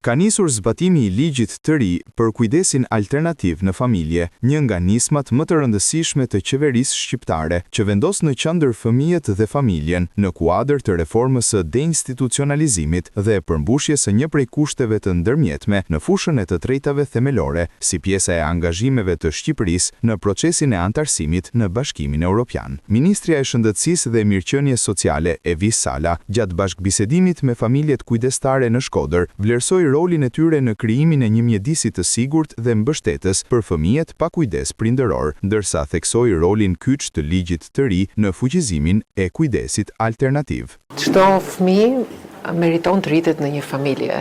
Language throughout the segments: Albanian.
Ka nisur zbatimi i ligjit të ri për kujdesin alternativ në familje, një nga nismat më të rëndësishme të qeverisë shqiptare, që vendos në qendër fëmijët dhe familjen, në kuadër të reformës së deinstitucionalizimit dhe përmbushjes së një prej kushteve të ndërmjetme në fushën e të drejtave themelore, si pjesë e angazhimeve të Shqipërisë në procesin e anëtarësimit në Bashkimin Europian. Ministrja e Shëndetësisë dhe Mirëqenies Sociale, Evis Sala, gjatë bashkëbisedimit me familjet kujdestare në Shkodër, vlerësoi rolin e tyre në krijimin e një mjedisi të sigurt dhe mbështetës për fëmijët pa kujdes prindëror, ndërsa theksoi rolin kyç të ligjit të ri në fuqizimin e kujdesit alternativ. Çdo fëmijë meriton të rritet në një familje.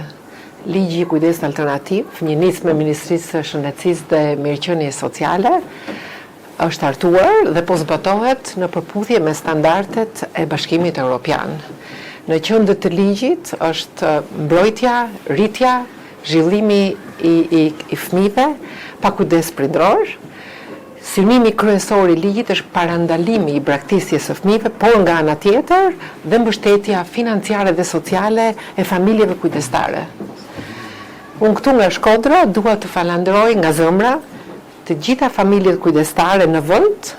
Ligji i kujdesit alternativ, një nismë e Ministrisë së Shëndetësisë dhe Mirëqenies Sociale, është hartuar dhe po zbatohet në përputhje me standardet e Bashkimit Europian. Në qendër të ligjit është mbrojtja, rritja, zhvillimi i i i fëmijëve pa kujdes prindëror. Synimi kryesor i ligjit është parandalimi i braktisjes së fëmijëve, por nga ana tjetër dhe mbështetja financiare dhe sociale e familjeve kujdestare. Unë këtu nga Shkodra dua të falenderoj nga zemra të gjitha familjet kujdestare në vend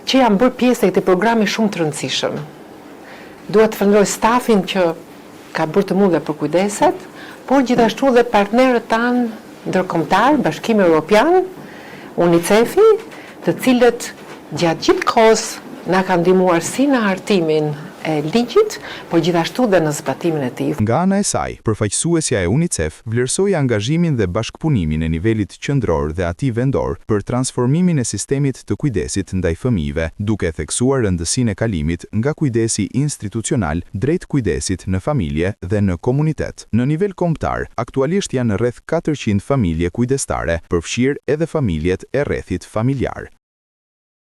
që janë bërë pjesë e këtij programi shumë të rëndësishëm. Dua të falenderoj stafin që ka bërë të mundur të përkujdeset, por gjithashtu dhe partnerët tanë ndërkombëtarë, Bashkimi Europian, UNICEF-i, të cilët gjatë gjithë kohës na kanë ndihmuar si në hartimin e ligjit, por gjithashtu dhe në zbatimin e tij. Nga ana e saj, përfaqësuesja e UNICEF vlerësoi angazhimin dhe bashkëpunimin e nivelit qendror dhe atij vendor për transformimin e sistemit të kujdesit ndaj fëmijëve, duke theksuar rëndësinë e kalimit nga kujdesi institucional drejt kujdesit në familje dhe në komunitet. Në nivel kombëtar, aktualisht janë rreth 400 familje kujdestare, përfshirë edhe familjet e rrethit familjar.